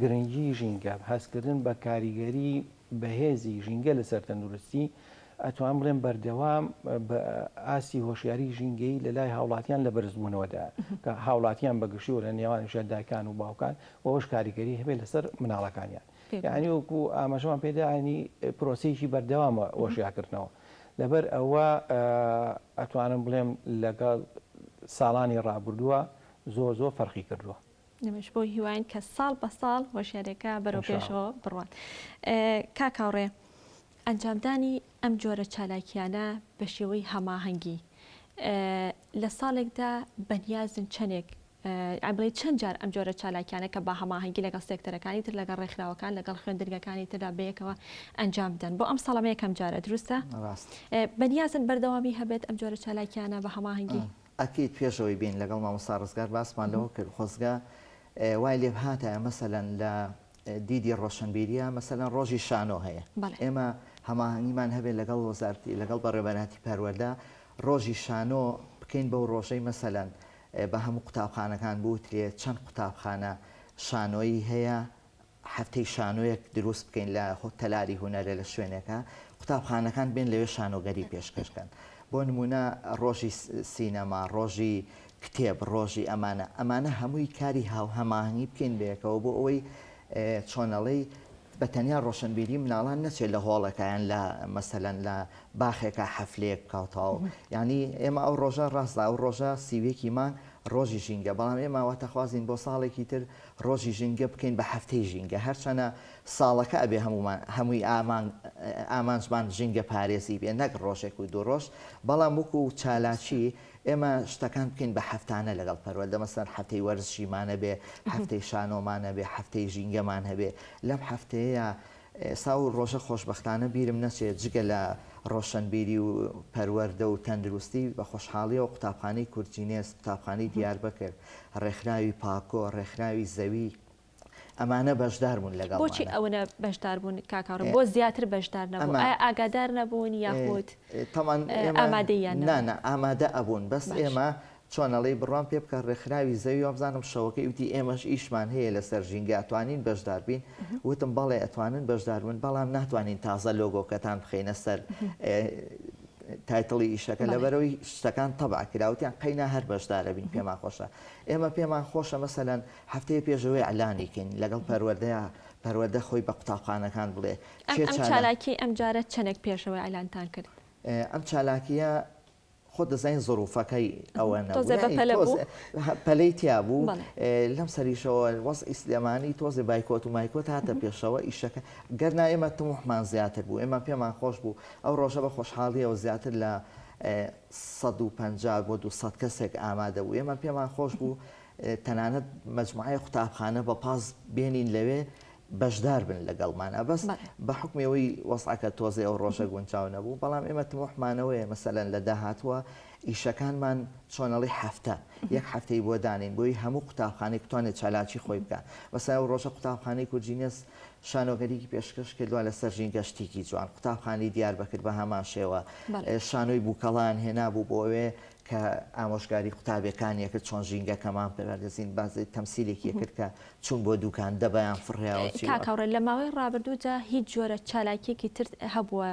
گرنگی ژینگە، هەستکردن بە کاریگەری بەهێزی ژینگە لەسەر تەندروستی، ئەتوانم بڵێم بەردەوام بە ئاستی هۆشیاری ژینگەیی لە لای هاوڵاتیان لە بەرزبوونەوەدایە کە هاوڵاتیان بە گشتی و لە نێوانیشدا دایکان و باوکان و ئەوەش کاریگەری هەبێت لەسەر مناڵەکانیان یعنی وەکو ئاماژەمان پێدا ینی پرۆسەیەکی بەردەوامە هۆشیارکردنەوە لەبەر ئەوە ئەتوانم بڵێم لەگەڵ ساڵانی ڕابردووە زۆر زۆر فەرقی کردووە. ئێمەش بەو هیواین کە ساڵ بە ساڵ هۆشیاریەکە بەرەو پێشەوە بڕوات. کاک هاوڕێ ئەنجامدانی ئەم جۆرە چالاکیانە بە شێوەی هەماهەنگی لە ساڵێکدا بەنیازن چەندێک بڵێ چەند جار ئەم جۆرە چالاکیانە کە بە هەماهەنگی لەگەڵ سێکتەرەکانی تر لەگەڵ ڕێکخراوەکان لەگەڵ خوێندنگەکانی تردا بەیەکەوە ئەنجام بدەن بۆ ئەم ساڵەمە یەکەم جارە دروستە بەنیازن بەردەوامی هەبێت ئەم جۆرە چالاکیانە بە هەماهەنگی؟ ئەکید پێش ئەوەی بێین لەگەڵ مامۆستا ڕزگار باسمان لەوە کرد خۆزگە وای لێ بهاتایە مەسەلەن لە دیدی ڕۆشنبیریە مەسەلەن ڕۆژی شانۆ هەیە ئێمە هەماهەنگیمان هەبێت لەگەڵ وەزارتی لەگەڵ بەڕێوەبەرایەتی پەروەردە ڕۆژی شانۆ بکەین بەو ڕۆژەی مەسەلەن بە هەموو قوتابخانەکان بوترێ چەند قوتابخانە شانۆیی هەیە هەفتەی شانۆیەک دروست بکەین لە تەلاری هونەرە لە شوێنێکا قوتابخانەکان بێن لەوێ شانۆگەری پێشکەش کەن بۆ نمونە ڕۆژی سینەما ڕۆژی کتێب ڕۆژی ئەمانە ئەمانە هەمووی کاری هاو هەماهەنگی بکەین بەیەکەوە بۆ ئەوەی. چۆنەڵێی بە تەنیا ڕۆشنبیری مناڵان نەچێت لە هۆڵێکا یان لە مەسەلەن لە باخێکا حەفلەیەک بکا و تەواو یانی ئێمە ئەو ڕۆژە ڕاستە ئەو ڕۆژە 31 ی مانگ ڕۆژی ژینگە بەڵام ئێمە واتەخوازین بۆ ساڵێکی تر ڕۆژی ژینگە بکەین بە هەفتەی ژینگە هەرچەنە ساڵەکە ئەبێ هەموومان هەمووی ئامان ئامانجمان ژینگە پارێزی بێ نەک ڕۆژێک و دوو ڕۆژ بەڵام وەکو چالاکی ئێمە شتەکان بکەین بە هەفتانە لەگەڵ پەروەردە مەسەلەن هەفتەی وەرزشیمان هەبێ، هەفتەی شانۆمان هەبێ، هەفتەی ژینگەمان هەبێ، لەم هەفتەیەیا ئێستا ئەو ڕۆژە خۆشبەختانە بیرم نەچێ جگە لە ڕۆشەنبیری و پەروەردە و تەندروستی بە خۆشحاڵیەوە قوتابخانەی کوردجینێس، قوتابخانەی دیاربەکر، ڕێکخراوی پاکۆ، ڕێکخراوی زەوی، ئەمانە بەشدار بوون لەگەڵمانە. بۆچی ئەونە بەشدار بوون کاک هاوڕێ؟ بۆ زیاتر بەشدار نەبوون؟ ئایا ئاگادار نەبوون یاخود ئامادەییان نەبوو؟ نا نا ئامادە ئەبوون بەس ئێمە چۆن ئەڵێی بڕوام پێ بکە ڕێکخراوی زەوی وابزانم شەوەکەی وتی ئێمەش ئیشمان هەیە لەسەر ژینگە ئەتوانین بەشدار بین؟ وتم بەڵێ ئەتوانن بەشدار بن بەڵام ناتوانین تازە لۆگۆکەتان بخەینە سەر title ی ئیشەکە لەبەرەوەی شتەکان تەبع کرا وتیان قەینا هەر بەشدارەبین پێمان خۆشە ئێمە پێمان خۆشە مەسەلەن هەفتەیە پێش ئەوەی ئیعلانی کەین لەگەڵ پەروەردەیا پەروەردە خۆی بە قوتابخانەکان بڵێ کێ ئەم چالاکیەی ئەمجارە چەنێک پێشەوە ئیعلانتان کرد؟ ئەم چالاکیە خۆت دەزانی زروفەکەی ئەوە نەبوو تۆزێ بە پەلە بوو پەلەی تیا بوو لەم سەریشەوە وەزعی سلێمانی تۆزێ بایکۆت و مایکۆت هاتە پێشەوە ئیشەکە گەرنا ئێمە تموحمان زیاتر بوو ئێمە پێمان خۆش بوو ئەو ڕۆژە بە خۆشحاڵیەوە زیاتر لە 150 بۆ 200 کەسێک ئامادە بوو ئێمە پێمان خۆش بوو تەنانەت مەجموعەی قوتابخانە بە پاس بێنین لەوێ بەشدار بن لەگەڵمانا بەس بە حوکمی ئەوەی وەزعەکە تۆزێ ئەو ڕۆژە گونجاو نەبوو بەڵام ئێمە تموحمانەوەیە مەسەلەن لە داهاتووە ئیشەکانمان چۆنەڵی هەفتە یەک هەفتەی بۆ دانین بۆی هەموو قوتابخانەی بتوانێت چالاکی خۆی بکە مەسەلەن ئەو ڕۆژە قوتابخانەی کوردجینێس شانۆگەریکی پێشکەش کردووە لەسەر ژینگە شتێکی جوان قوتابخانەی دیاربەکر بە هەمان شێوە شانۆی بووکەڵان هێنابوو بۆ ئەوێ کە ئامۆژگاری قوتابیەکانی ئەکرد چۆن ژینگەکەمان پارێزین بازی تەمسیلێکی ئەکرد کە چوون بۆ دوکان دەبەیان فڕیاوە چی کاک هاوڕێ لە ماوەی ڕابردوودا هیچ جۆرە چالاکیەکی ترت هەبووە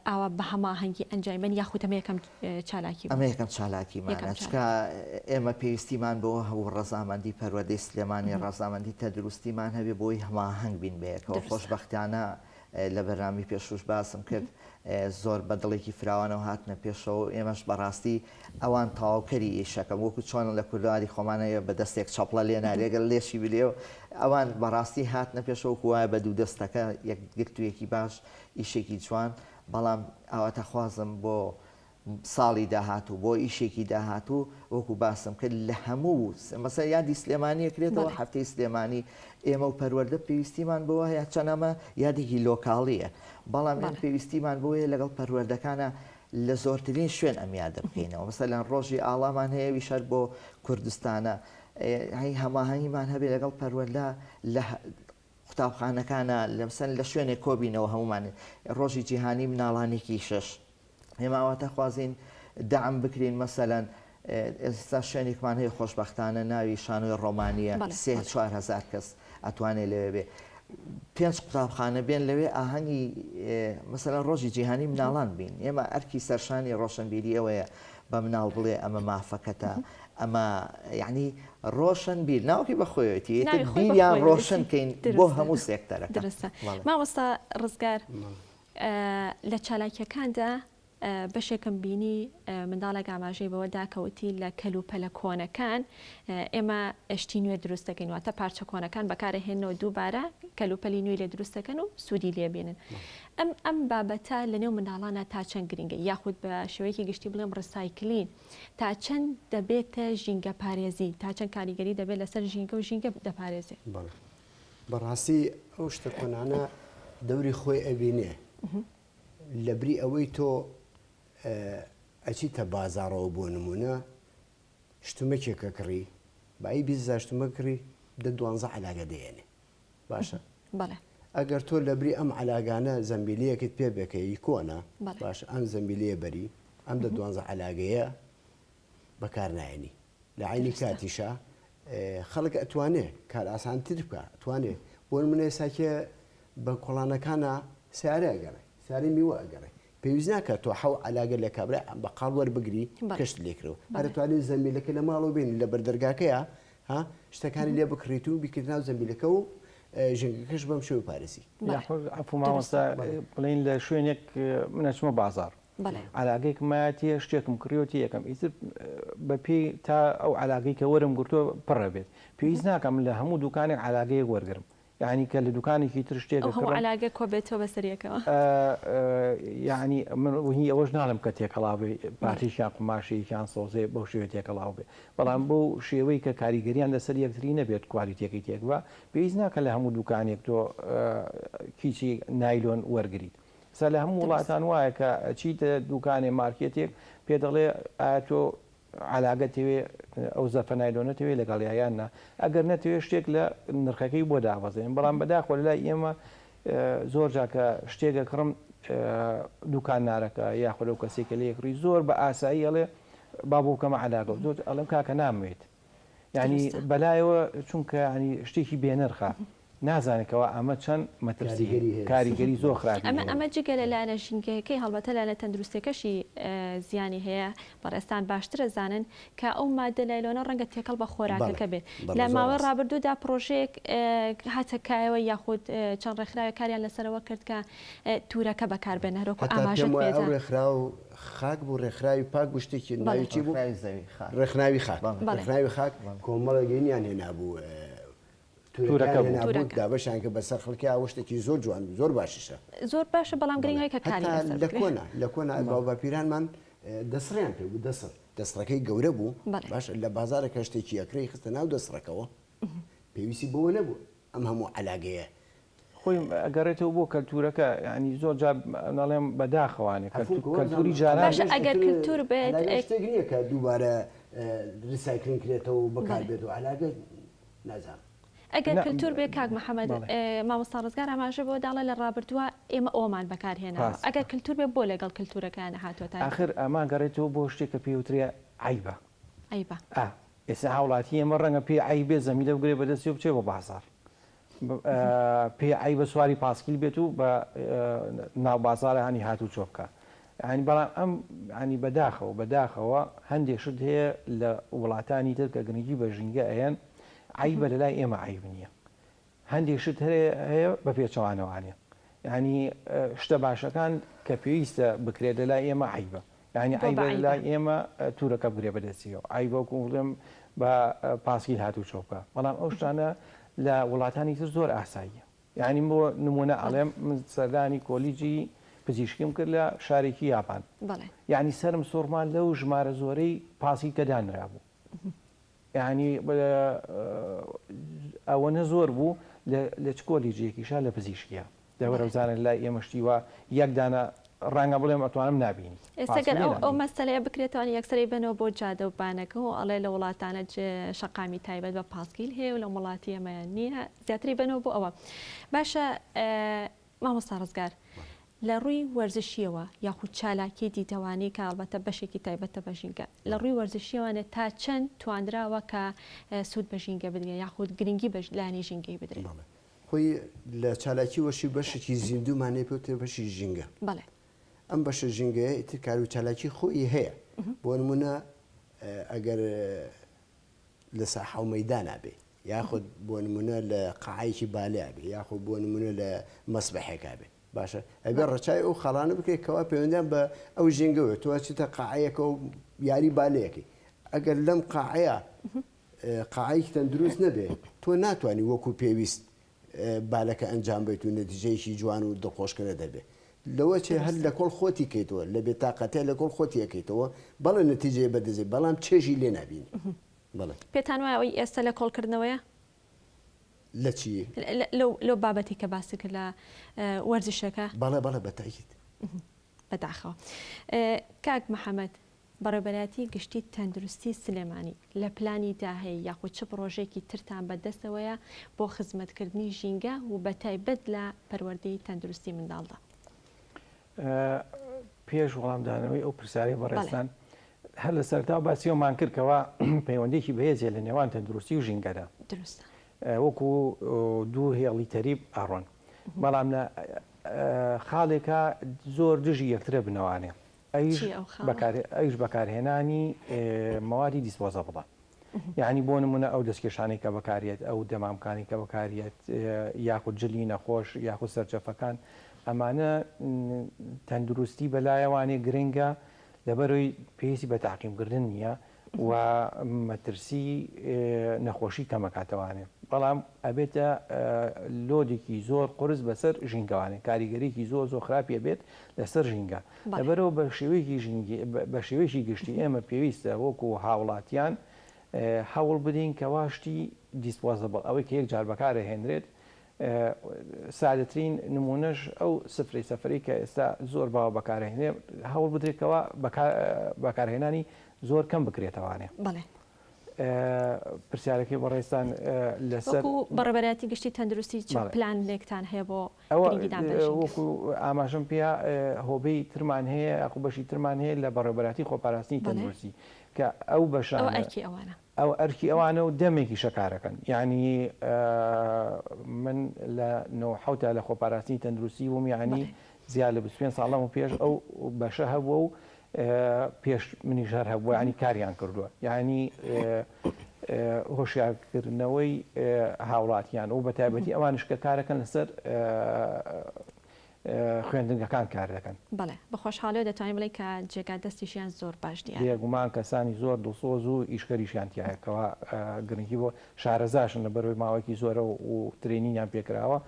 ئاوا بە هەماهەنگی ئەنجامی بەن یاخود ئەمە یەکەم چالاکی بوو؟ ئەمە یەکەم چالاکیمانە چونکە ئێمە پێویستیمان بەوە هەبوو ڕەزامەندی پەروەردەی سلێمانی ڕەزامەندی تەندروستیمان هەبێ بۆی هەماهەنگ بین بەیەکەوە خۆشبەختانە لە بەرنامەی پێشووش باسم کرد زۆر بە دڵێکی فراوانەوە هاتنە پێشەوە و ئێمەش بەڕاستی ئەوان تەواوکەری ئیشەکەم وەکو چۆن لە کوردەواری خۆمانەیە بە دەستێک چەپڵە لێ نارێگەر لێشی بلێ و ئەوان بەڕاستی هاتنە پێشەوە وەکو وایە بە دوو دەستەکە یەکگرتوویەکی باش ئیشێکی جوان بەڵام ئاواتەخوازم بۆ ساڵی داهاتوو بۆ ئیشێکی داهاتوو وەکو باسم کرد لە هەموو مەسەلەن یادی سلێمانی ئەکرێتەوە هەفتەی سلێمانی ئێمە و پەروەردە پێویستیمان بەوە هەیە چەند ئەمە یادێکی لۆکاڵیە بەڵام ئێمە پێویستیمان بۆ هەیە لەگەڵ پەروەردەکانە لە زۆرترین شوێن ئەم یادە بکەینەوە مەسەلەن ڕۆژی ئاڵامان هەیە ویش هەر بۆ کوردستانە هەی هەماهەنگیمان هەبێ لەگەڵ پەروەردە لە قوتابخانەکانە لەمسەن لە شوێنێک کۆبینەوە هەمومان ڕۆژی جیهانی مناڵانێکی شەش ئێمە ئاواتەخوازین دەعم بکرین مەسەلەن ئێستا شوێنێکمان هەیە خۆشبەختانە ناوی شانۆی ڕۆمانیە سێ 4هزار کەس ئەتوانێ لەوێ بێ پێنج قوتابخانە بێن لەوێ ئاهەنگی مەسەلەن ڕۆژی جیهانی مناڵان بین ئێمە ئەرکی سەرشانی ڕۆشنبیری ئەوەیە بە مناڵ بڵێ ئەمە مافەکەتە ئەمە یعنی ڕۆشن بیر ناوکی بە خۆیەتی بیریان ڕۆشن کەین بۆ هەموو سێکتەرەکە مامۆستا ڕزگار لە چالاکیەکاندا بەشێکم بینی منداڵێک ئاماژەی بەوە دا کە وتی لە کەلوپەلە کۆنەکان ئێمە شتی نوێ دروست دەکەین واتە پارچە کۆنەکان بەکارەهێنەوە دووبارە کەلوپەلی نوێی لێ دروست دەکەن و سوودی لێ بینن. ئەم ئەم بابەتە لە نێو منداڵانە تا چەند گرنگە یاخود بە شێوەیەکی گشتی بڵێم recycling تا چەند دەبێتە ژینگە پارێزی تا چەند کاریگەری دەبێت لەسەر ژینگە و ژینگە دەپارێزێ؟ بەڵێ بەڕاستی ئەو شتە کۆنانە دەوری خۆی ئەبینێ لەبری ئەوەی تۆ ئەچیتە بازاڕەوە بۆ نمونە شتومەکێکە کڕی بایی 20 شتومە کڕی دە دوانزە عەلاگە دەیەنێ باشە بەڵێ ئەگەر تۆ لەبری ئەم عەلاگانە زەمبیلەیەکت پێ بێکەی کۆنە باش ئەم زەمبیلەیە بەری ئەم دە دوانزە عەلاگەیە بەکار نایەنی لە عەینی کاتیشا خەڵک ئەتوانێ کار ئاسانتر بکا ئەتوانێ بۆ نمونە ئێستا کێ بە کۆڵانەکانا سیارە ئەگەڕێ سیارەی میوە ئەگەڕێ پێویست ناکات تۆ حەو عەلاگە لە کابرای بەقاڵ وەربگری کەشت لێکرەوە هەر ئەتوانی زەمبیلەکە لە ماڵەوە بێنی لە بەردەرگاکەیە ها شتەکانی لێ بکڕیت و بیکردی ناو زەمبیلەکە و. ژینگەکەش بەم شێوە پارێزی. یاخود عەفو مامۆستا بڵێین لە شوێنێک من ئەچمە بازاڕ عەلاگەیەکم مایەتیە شتێکم کڕیوە تێیەکەم ئیتر بە پێی تا ئەو عەلاگەی کە وەرم گرتووە پڕە بێت پێویست ناکەم لە هەموو دوکانێک عەلاگەیەک وەرگرم یعنی کە لە دوکانێکی تر شتێک ئەو هەموو عەلاگە کۆ بێتەوە بەسەر یەکەوە. یعنی من هی ئەوەش ناڵێم کە تێکەڵاو بێ پارچەیەکیان قوماشێکیان سەوزەیە بەو شێوەیە تێکەڵاو بێ بەڵام بەو شێوەی کە کاریگەریان لەسەر یەکتری نەبێت کوالیتیەکەی تێکبا پێویست ناکە لە هەموو دوکانێک تۆ کیسی نایلۆن وەرگریت ئێستا لە هەموو وڵاتان وایە کە چیتە دوکانێ مارکێتێک پێ دەڵێ ئایا تۆ عەلاگە تەوێ ئەو زەرفە نایلۆنە تەوێ لەگەڵ یان نا ئەگەر نەتەوێ شتێک لە نرخەکەی بۆ دابەزێنن بەڵام بەداخەوە لەلای ئێمە زۆر جا کە شتێک ئەکڕم دوکاندارەکە یاخود ئەو کەسێک کە لێکڕی زۆر بە ئاسایی ئەڵێ با بۆ بکەمە عەلاگە زۆر ئەڵێم کاکە نامەوێت یعنی بەلایەوە چونکە ینی شتێکی بێنرخە نازانێت کەوا ئەمە چەند مەترسی هەیە، کاریگەری زۆر خراپی هەیە. ئەمە جگە لە لایەنە ژینگەیەکەی، هەڵبەتە لایەنە تەندروستیەکەشی زیانی هەیە، بەڕێزتان باشتر ئەزانن کە ئەو ماددە لایلۆنە ڕەنگە تێکەڵ بە خۆراکەکە بێت. لە ماوەی ڕابردوودا پڕۆژەیەک هاتە کایەوە یاخود چەند ڕێکخراوێک کاریان لەسەرەوە کرد کە تورەکە بەکاربێنن هەروەکو ئاماژەت پێدا. هەتا پێم وایە ئەو ڕێکخراو خاک بوو، ڕێکخراوی پاک بوو، شتێکی ناوی چی بوو؟ ڕێکخراوی خاک. ڕێکخراوی خاک کۆمەڵێک هینیان هێنابوو تورەکە بوو. دابەشیان کرد بەسەر خەڵکیا ئەوە شتێکی زۆر جوان بوو زۆر باشیشە. زۆر باشە بەڵام گرنگ ئەوەیە کە کاری لەسەر بکرێت. لە کۆنا لە کۆنا باو باپیرانمان دەسڕیان پێ بوو دەسڕ دەسڕەکەی گەورە بوو باشە لە بازارەکە شتێکی ئەکرێی خستە ناو دەسڕەکەوە پێویستی بەوە نەبوو ئەم هەموو عەلاگەیە. خۆی ئەگەڕێتەوە بۆ کەلتورەکە یانی زۆر جار ناڵێم بەداخەوانێ کەلتوری جاران. باشە ئەگەر کلتور بێت. عەلاگە شتێک نییە کە دووبارە recycling کرێتەوە و بەکار بێتەوە عەلاگە نازانم. ئەگەر کلتور بێ کاک محەمەد مامۆستا ڕزگار ئاماژە بەوە داڵێ لە ڕابردووە ئێمە ئەومان بەکار هێناوە ئەگەر کلتور بێ بۆ لەگەڵ کلتورەکەیان نەهاتووەتە ئاخر ئەمە گەڕێتەوە بۆ شتێک کە پێی وترێ عەیبە. عەیبە. ئا ئێستا هاوڵاتی ئێمە ڕەنگە پێی عەیب بێ زەمیلە بگرێ بەدەستی و بچێ بۆ بازاڕ. پێی عەیبە سواری پاسکیل بێت و بە ناو بازاڕ هانی هاتوچۆ بکا. یانی بەڵام ئەم یانی بەداخەوە بەداخەوە هەندێک شت هەیە لە وڵاتانی تر کە گرنگی بە ژینگە ئەیەن عەیبە لە لای ئێمە عەیب نییە. هەندێک شت هەیە بە پێچەوانەوانە. یانی شتە باشەکان کە پێویستە بکرێت لە لای ئێمە عەیبە. یانی عەیبە لە لای ئێمە تورەکە بگرێ بە دەستیەوە، عەیبە وەکو بڵێم بە پاسکیل هاتوچۆ بکا. بەڵام ئەو شتانە لە وڵاتانی تر زۆر ئاساییە. یانی بۆ نمونە ئەڵێم من سەردانی کۆلیجی پزیشکیم کرد لە شارێکی یاپان. یانی سەرم سوڕما لەو ژمارە زۆرەی پاسکیل کە دانرابوو. یانی ئەوەنە زۆر بوو لە چ کۆلیجێکیشا لە پزیشکیە. دەوەرە بزانە لای ئێمە شتی وا یەک دانە ڕەنگە بڵێم ئەتوانم نابینی. ئێستا گەر ئەو مەسەلەیە بکرێتەوە یەکسەر ئەیبەنەوە بۆ جادە و بانەکە و ئەڵێ لە وڵاتانە شەقامی تایبەت بە پاسکیل هەیە و لە وڵاتی ئێمەیان نییە زیاتری بەنەوە بۆ ئەوە. باشە مامۆستا ڕزگار لە ڕووی وەرزشیەوە یاخود چالاکی دیدەوانی کە ئەڵبەتە بەشێکی تایبەتە بە ژینگە لە ڕووی وەرزشیەوانێ تا چەند توانراوە کە سوود بە ژینگە بدرێ یاخود گرنگی بە لایەنی ژینگەی بدرێت؟ خۆی لە چالاکی وەرشی بەشێکی زیندوومان هەیە پێوترێ بەشی ژینگە. بەڵێ. ئەم بەشە ژینگەیە ئیتر کار و چالاکی خۆی هەیە. بۆ نموونە ئەگەر لە ساحە و مەیدانا بێ یاخود بۆ نموونە لە قاعەیەکی بالێا بێ یاخود بۆ نموونە لە مەسبەحێکا بێ باشە ئەبێ ڕەچای ئەو خاڵانە بکرێت کەوا پەیوەندیان بە ئەو ژینگەوە تۆ ئەچیتە قاعەیەکە و یاری بالێەکەی ئەگەر لەم قاعەیە قاعەیەکی تەندروست نەبێ تۆ ناتوانی وەکو پێویست بالەکە ئەنجام بیت و نەتیجەیەکی جوان و دڵخۆشکەرە دەبێ لەوە چێ هەر لە کۆڵ خۆتی کەیتەوە لە بێتاقەتێ لە کۆڵ خۆتی ئەکەیتەوە بەڵێ نەتیجەیە بەدەستێ بەڵام چێژی لێ نابینی بەڵێ. پێتان وایە ئەوەی ئێستا لە کۆڵکردنەوەیە؟ لە چی؟ لەو بابەتی کە باست کرد لە وەرزشەکە؟ بەڵێ بەڵێ بە تەئکید. بەداخەوە. کاک محەمەد، بەڕێوەبەرایەتی گشتی تەندروستی سلێمانی لە پلانی دا هەیە یاخود چ پڕۆژەیەکی ترتان بە دەستەوەیە بۆ خزمەتکردنی ژینگە و بەتایبەت لە پەروەردەی تەندروستی منداڵدا؟ پێش وەڵامدانەوەی ئەو پرسیارەی بەڕێزتان، هەر لە سەرەتاوە باسی ئەوەمان کرد کەوا پەیوەندییەکی بەهێز هەیە لە نێوان تەندروستی و ژینگەدا. دروستە. وەکو دوو هێڵی تەریب ئەڕۆن. بەڵام لە خاڵێکا زۆر دژی یەکترە بنەوانێ. چییە ئەو خاڵە؟ ئەویش بەکارهێنانی مەوادی disposable ە. یعنی بۆ نمونە ئەو دەستکێشانەی کە بەکاریێت، ئەو دەمامکانی کە بەکاریێت، یاخود جلی نەخۆش یاخود سەرچەفەکان، ئەمانە تەندروستی بەلایەوانێ گرنگە لەبەرەوەی پێویستی بە تاقیمکردن نییە و مەترسی نەخۆشی کەمەکاتەوانێ، بەڵام ئەبێتە لۆدێکی زۆر قورس بەسەر ژینگەوانێ، کاریگەریکی زۆر زۆر خراپی ئەبێت لەسەر ژینگە. لەبەرەوە بە شێوەیەکی ژینگی بە شێوەیەکی گشتی ئێمە پێویستە وەکو هاوڵاتیان هەوڵ بدەین کەوا شتی disposable ئەوەی کە یەک جار بەکارەهێنرێت سادەترین نمونەش ئەو سفرەی سەفەری کە ئێستا زۆر باوە بەکارهێنێ هەوڵ بدرێت کەوا بەکارهێنانی زۆر کەم بکرێتەوانێ. بەڵێ. پرسیارەکەی بەڕێزتان لەسەر وەکو بەڕێوەبەرایەتی گشتی تەندروستی چ پلانێکتان هەیە بۆ گرنگیدان بە ژینگە؟ وەکو ئاماژەم پێیا هۆبەی ترمان هەیە یاخو بەشی ترمان هەیە لە بەڕێوەبەرایەتی خۆپاراستنی تەندروستی کە ئەو بەشانە ئەوە ئەرکی ئەوانە. ئەوە ئەرکی ئەوانە و دەمێکیشە کارەکەن یانی من لە نەوحەوتا لە خۆپاراستنی تەندروستی بووم یانی زیاد لە 25 ساڵ لەمەو پێش ئەو بەشە هەبووە و پێش منیش هەر هەبووە ینی کاریان کردووە یعنی هۆشیارکردنەوەی هاوڵاتیان و بە تایبەتی ئەوانش کە کارەکەن لەسەر خوێندنگەکان کار دەکەن. بەڵێ بە خۆشحاڵیەوە دەتوانین بڵێین کە جێگا دەستیشیان زۆر باش دیارە. بێگومان کەسانی زۆر دڵسۆز و ئیشکەریشیان تیایە کەوا گرنگی بۆ شارەزاشن لەبەرئەوەی ماوەیەکی زۆرە و training یان پێکراوە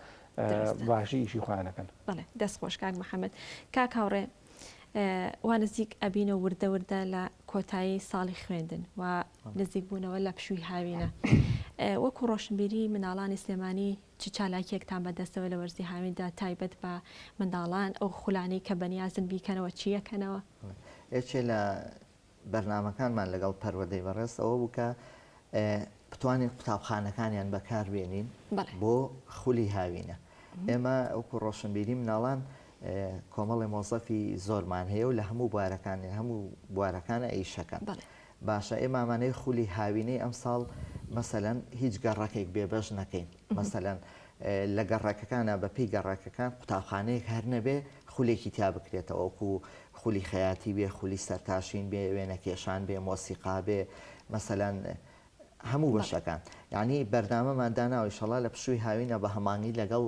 باشی ئیشی خۆیان ئەکەن. بەڵێ دەست خۆش کاک محمد. کاک هاوڕێ وا نزیک ئەبینەوە وردە وردە لە کۆتایی ساڵی خوێندن و نزیک بوونەوە لە پشووی هاوینە وەکو ڕۆشنبیری منداڵانی سلێمانی چ چالاکیەکتان بەدەستەوە لە وەرزی هاویندا تایبەت بە منداڵان، ئەو خولانەی کە بەنیازن بیکەنەوە چیەکەنەوە؟ یەکێ لە بەرنامەکانمان لەگەڵ پەروەردەی بەڕێز ئەوە بوو کە بتوانین قوتابخانەکانیان بەکاربێنین بۆ خولی هاوینە. ئێمە وەکو ڕۆشنبیری مناڵان کۆمەڵی مۆزەفی زۆرمان هەیە و لە هەموو بوارەکان هەموو بوارەکانە ئیشەکەن. باشە ئێمە ئەمانەوێ خولی هاوینەی ئەمساڵ مەسەلەن هیچ گەڕەکێک بێبەش نەکەین مەسەلەن لە گەڕەکەکانە بە پێی گەڕەکەکان قوتابخانەیەک هەر نەبێ خولێکی تیا بکرێتەوە وەکو خولی خەیاتی بێ خولی سەرتاشین بێ وێنەکێشان بێ مۆسیقا بێ مەسەلەن هەموو بەشەکان یعنی بەرنامەمان داناوە ئیشەڵا لە پشووی هاوینە بە هەمانگی لەگەڵ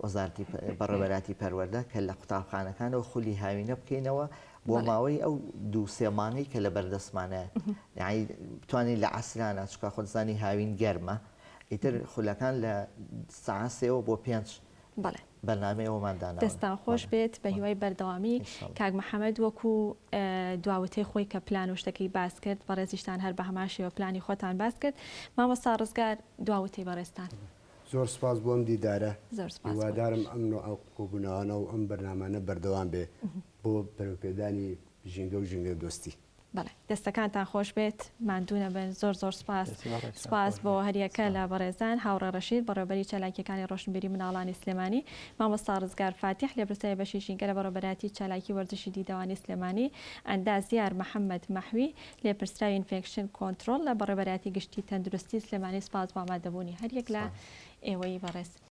وەزارەتی بەڕێوەبەرایەتی پەروەردە کە لە قوتابخانەکانەوە خولی هاوینە بکەینەوە بۆ ماوەی ئەو دوو سێ مانگەی کە لە بەردەستمانە یعنی بتوانین لە عەسرانە چونکە خۆت زانی هاوین گەرمە ئیتر خولەکان لە سەعات سێوە بۆ پێنج بەڵێ بەرنامەی ئەوەمان داناوە. دەستان خۆش بێت بە هیوای بەردەوامی. کاک محەمەد وەکو دوا وتەی خۆی کە پلان و شتەکەی باس کرد بەڕێزیشتان هەر بە هەمان شێوە پلانی خۆتان باس کرد مامۆستا ڕزگار دوا وتەی بەڕێزتان. زۆر سوپاس بۆ ئەم دیدارە، زۆر سوپاس بۆ هیوادارم ئێوەش. ئەم نوعە کۆبوونەوانە و ئەم بەرنامانە بەردەوام بێ بۆ پەرەپێدانی ژینگە و ژینگەدۆستی. بەڵێ دەستەکانتان خۆش بێت ماندوو نەبن زۆر زۆر سوپاس. دەستی بەڕێزتان سوپاس خۆش بۆ بێت. هەریەکە سوپاس. لە بەڕێزان هاوڕێ ڕەشید بەڕێوەبەری چالاکییەکانی ڕۆشنبیری منداڵانی سلێمانی، مامۆستا ڕزگار فاتیح لێپرسراوی بەشی ژینگە لە بەڕێوەبەرایەتی چالاکی وەرزشی دیدەوانی سلێمانی، ئەندازیار محەمەد مەحوی لێپرسراوی infection control لە بەڕێوەبەرایەتی گشتی تەندروستی سلێمانی سوپاس بۆ ئامادەبوونی هەریەک لە ئێوەی بەڕێز.